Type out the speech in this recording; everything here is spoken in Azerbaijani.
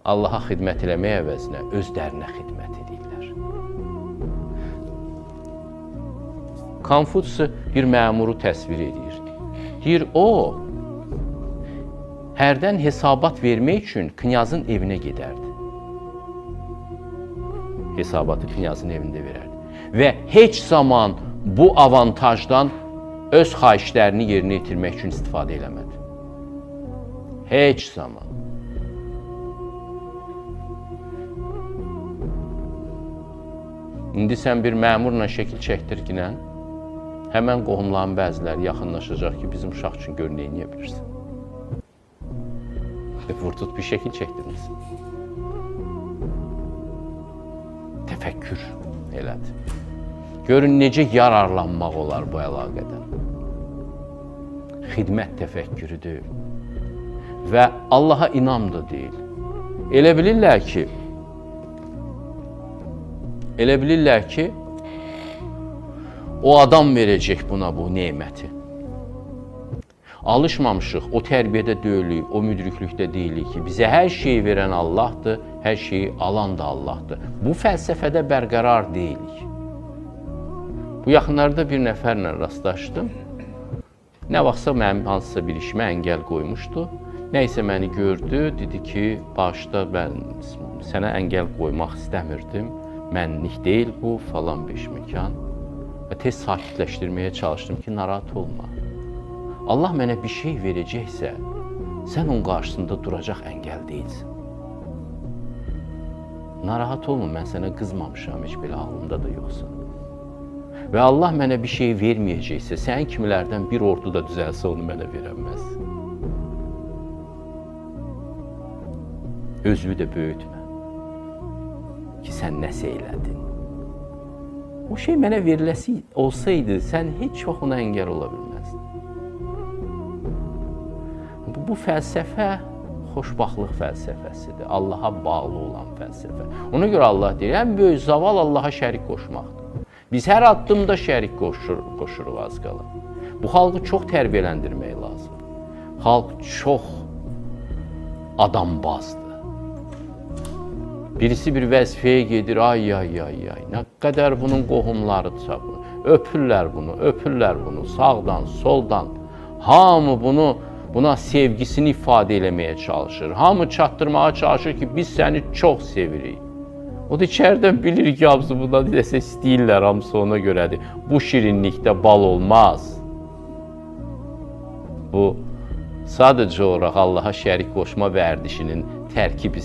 Allaha xidmət eləmək əvəzinə özlərinə xidmət edirlər. Konfutsi bir məmuru təsvir edir. Deyir, o, hərdən hesabat vermək üçün knyazın evinə gedərdi. Hesabatı knyazın evində verərdi. Və heç zaman bu avantajdan öz xahişlərini yerinə yetirmək üçün istifadə eləmədi. Heç zaman. İndi sən bir məmurla şəkil çəkdirginən, həmən qohumların bəziləri yaxınlaşacaq ki, bizim uşaq üçün gör nə eləyə bilirsən. Vurtut bir şəkil çəkdirmişsin. Təfəkkür elədi. Görün necə yararlanmaq olar bu əlaqədən. Xidmət təfəkkürü deyil. Və Allaha inam da deyil. Elə bilirlər ki, o adam verəcək buna bu neməti. Alışmamışıq, o tərbiyədə deyilik, o müdriklikdə deyilik ki, bizə hər şeyi verən Allahdır, hər şeyi alan da Allahdır. Bu fəlsəfədə bərqərar deyilik. Bu yaxınlarda bir nəfərlə rastlaşdım. Nə vaxtsa mənim hansısa bir işimə əngəl qoymuşdu. Nə isə məni gördü, dedi ki, bağışla, mən sənə əngəl qoymaq istəmirdim. Mənlik deyil bu, falan beşməkan. Və tez sakitləşdirməyə çalışdım ki, narahat olma. Allah mənə bir şey verəcəksə, sən onun qarşısında duracaq əngəl deyilsin. Narahat olma, mən sənə qızmamışam, heç belə ağlımda da yoxsan. Və Allah mənə bir şey verməyəcəksə, sənin kimilərdən bir ordu da düzəlsə onu mənə verəməz. Özünü də böyütmə ki, sən nəsə elədin. O şey mənə veriləsi olsaydı, sən heç vaxt ona əngəl ola bilməzdin. Bu fəlsəfə xoşbaxtlıq fəlsəfəsidir. Allaha bağlı olan fəlsəfə. Ona görə Allah deyir, ən böyük zaval Allaha şərik qoşmaqdır. Biz hər addımda şərik qoşuruq az qala. Bu xalqı çox tərbiyələndirmək lazımdır. Xalq çox adambazdır. Birisi bir vəzifəyə gedir, ay, ay, ay, ay, nə qədər bunun qohumları çapır. Öpürlər bunu, öpürlər bunu, sağdan, soldan. Hamı buna sevgisini ifadə eləməyə çalışır. Hamı çatdırmağa çalışır ki, biz səni çox sevirik. O da içərdən bilir ki, hamısı bundan desə istəyirlər, hamısı ona görədir. Bu şirinlikdə bal olmaz. Bu, sadəcə olaraq Allaha şərik qoşma vərdişinin tərkib hissəsidir.